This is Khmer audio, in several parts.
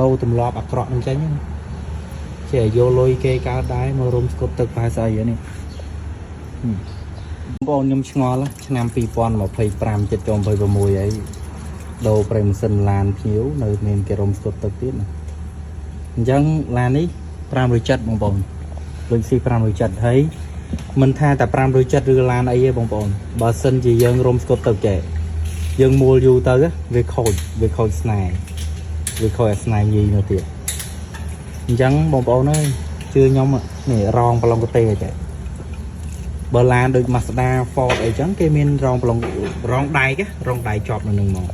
ដូរទម្លាប់អាក្រក់នឹងចេញណាចេះយកលុយគេកើតដែរមករុំស្គត់ទឹកប្រហែលស្អីហ្នឹងបងប្អូនខ្ញុំឆ្ងល់ឆ្នាំ2025ចិត្តចូល26អីដូរប្រេងម៉ាស៊ីនឡានភ្ញៀវនៅមានគេរុំស្គត់ទឹកទៀតណាអញ្ចឹងឡាននេះ570បងប្អូនលុយស៊ី570ហើយមិនថាតែ570ឬឡានអីទេបងប្អូនបើសិនជាយើងរុំស្គត់ទឹកចេះយើងមួលយូរទៅវាខូចវាខូចស្នេហ៍វាខូចអាស្នេហ៍ញីនោះទៀតអញ្ចឹងបងប្អូនអើយជឿខ្ញុំនេះរងប្រឡងកទេចេះបើឡានដូច Mazda Ford អីចឹងគេមានរងប្រឡងរងដែករងដែកជាប់នៅនឹងមក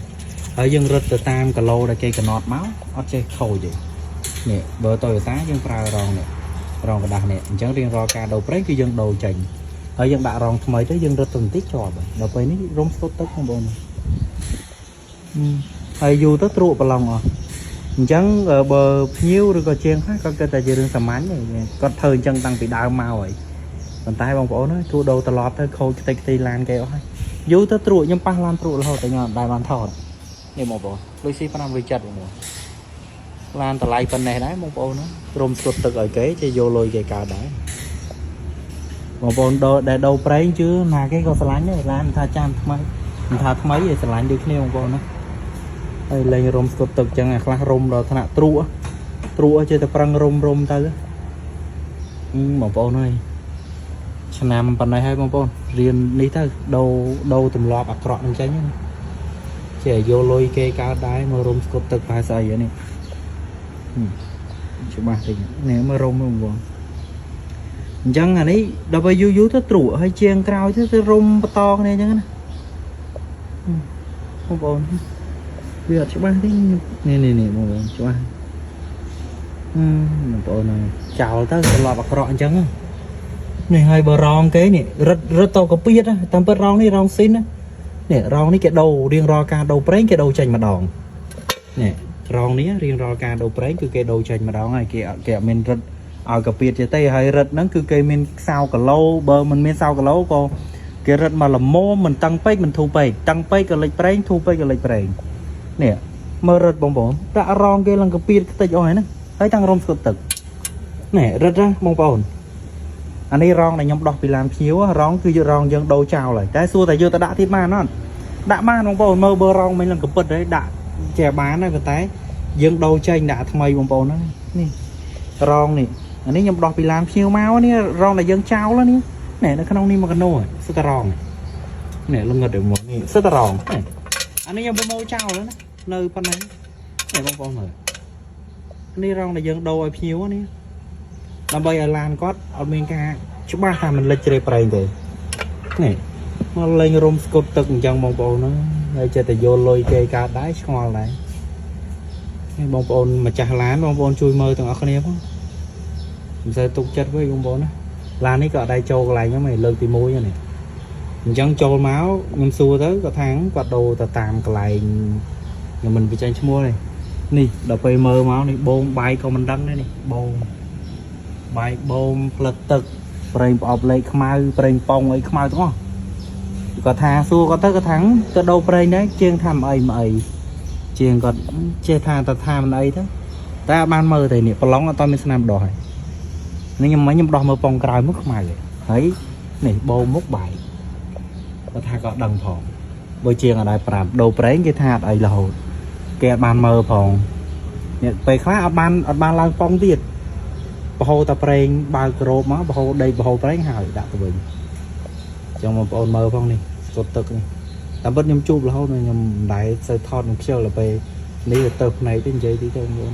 ហើយយើងរត់ទៅតាមគីឡូដែលគេកំណត់មកអត់ចេះខូចទេនេះបើ Toyota យើងប្រើរងនេះរងក្រដាសនេះអញ្ចឹងរៀងរាល់ការដូរប្រេងគឺយើងដូរចេញហើយយើងដាក់រងថ្មីទៅយើងរត់ទៅបន្តិចជាប់ដល់ពេលនេះរុំស្ទុតទឹកបងប្អូនហើយយូរទៅត្រួកប្រឡងអស់អញ្ចឹងបើភ្ញៀវឬក៏ជាងខ្លះក៏គិតតែជារឿងសាមញ្ញទេគាត់ធ្វើអញ្ចឹងតាំងពីដើមមកហើយប៉ុន្តែបងប្អូនអើយគួរដូរត្រឡប់ទៅខូចខ្ទេចខ្ទីឡានគេអស់ហើយយូរទៅត្រួកខ្ញុំប៉ះឡានត្រួករហូតតែខ្ញុំអត់ដែលបានថតនេះបងប្អូនលុយស៊ី570បងប្អូនឡានតម្លៃប៉ុណ្ណេះដែរបងប្អូនរុំស្គុតទឹកឲ្យគេជាយកលុយគេកើតដែរបងប្អូនដូរដែលដូរប្រេងជឿណាគេក៏ស្រឡាញ់ដែរឡានថាចានថ្មីមិនថាថ្មីទេស្រឡាញ់ដូចគ្នាបងប្អូនណាហើយលេងរុំស្គុតទឹកចឹងអាខ្លះរុំដល់ថ្នាក់ត្រួកត្រួកចេះតែប្រឹងរុំរុំទៅបងប្អូនអើយឆ្នាំប៉ុណ្ណេះហើយបងប្អូនរៀននេះទៅដូរដូរទម្លាប់អាក្រក់នឹងចេញណាចេះយកលុយគេកើតដែរមករុំស្គុតទឹកប្រហែលស្អីនេះច្បាស់តិចនេះមើលរុំបងប្អូនអញ្ចឹងអានេះដល់ពេលយូរយូរទៅត្រួកហើយជាងក្រោយទៅទៅរុំបន្តគ្នាអញ្ចឹងណាបងប្អូនវាអត់ច្បាស់ទេនេះនេះនេះបងប្អូនច្បាស់បងប្អូនចោលទៅត្រឡប់អាក្រក់អញ្ចឹងនេះហើយបើរងគេនេះរត់រត់ទៅកពៀតតាមពិតរងនេះរងស៊ីនណានេះរងនេះគេដូររៀងរាល់ការដូរប្រេងគេដូរចេញម្ដងនេះរងនេះរៀងរាល់ការដូរប្រេងគឺគេដូរចេញម្ដងហើយគេគេអត់មានរត់ឲ្យកពៀតទេហើយរត់ហ្នឹងគឺគេមានសៅគីឡូបើមិនមានសៅគីឡូក៏គេរត់មកល្មមមិនតឹងពេកមិនធូរពេកតឹងពេកក៏លិចប្រេងធូរពេកក៏លិចប្រេងនេះមើលរត់បងប្អូនដាក់រងគេឡើងកពៀតខ្ទេចអស់ហើយណាហើយតាំងរុំស្គុតទឹកនេះរត់ណាបងប្អូនអានេះរងដែលខ្ញុំដោះពីឡានភ្ញៀវរងគឺរងយើងដូរចោលហើយតែសួរតែយកទៅដាក់ទៀតបានអត់ដាក់បានបងប្អូនមើលបើរងមិនឡើងកពិតទេដាក់ចេះបានហើយប៉ុន្តែយើងដូរចេញដាក់ថ្មីបងប្អូនណានេះរងនេះអានេះខ្ញុំដោះពីឡានភ្ញៀវមកនេះរងដែលយើងចោលនេះនេះនៅក្នុងនេះមកកណោសិតតែរងនេះលងឹតទៅមកនេះសិតតែរងអានេះខ្ញុំប្រមូលចោលណានៅប៉ុណ្ណេះនេះបងប្អូនមើលនេះរងដែលយើងដូរឲ្យភ្ញៀវនេះដើម្បីឲ្យឡានគាត់អត់មានការច្បាស់ថាมันលិចជ្រេប្រេងទេនេះមកលេងរុំស្គុតទឹកអញ្ចឹងបងប្អូនហ្នឹងហើយចេះតែយកលុយគេកើតដែរឆ្ងល់ដែរនេះបងប្អូនម្ចាស់ឡានបងប្អូនជួយមើលទាំងអស់គ្នាផងមិនសូវទុកចិត្តវិញបងប្អូនណាឡាននេះក៏អត់ដែរចូលកន្លែងហ្នឹងឯងលើកទី1ហ្នឹងអញ្ចឹងចូលមកខ្ញុំសួរទៅគាត់ថាគាត់ដូរទៅតាមកន្លែងខ្ញុំមិនបញ្ចេញឈ្មោះទេនេះដល់ពេលមើលមកនេះបូមបាយក៏មិនដឹងដែរនេះបូមបាយបូមផ្លិតទឹកប្រេងប្រអប់លេខខ្មៅប្រេងប៉ងអីខ្មៅទាំងអស់គាត់ថាសួរគាត់ទៅគាត់ថាទៅដូរប្រេងដែរជាងថាមិនអីមិនអីជាងគាត់ចេះថាទៅថាមិនអីទៅតែអត់បានមើលទេនេះប្រឡងអត់តមានស្នាមដោះហើយនេះខ្ញុំមិញខ្ញុំដោះមើលប៉ុងក្រោយមកខ្មៅហើយនេះបូមមុខបាយគាត់ថាក៏ដឹងផងបើជាងអត់ដែរប្រាប់ដូរប្រេងគេថាអត់អីរហូតគេអត់បានមើលផងនេះពេលខ្លះអត់បានអត់បានឡើងប៉ុងទៀតបហូរតែប្រេងបើករ៉ូបមកបហូរដីបហូរប្រេងហើយដាក់ទៅវិញចឹងបងប្អូនមើលផងនេះស្គុតទឹកនេះតាមពិតខ្ញុំជួបរហូតខ្ញុំមិនដែលសូវថតនឹងខ្ជិលដល់ពេលនេះទៅភ្នែកទៅនិយាយទីទៅបងប្អូន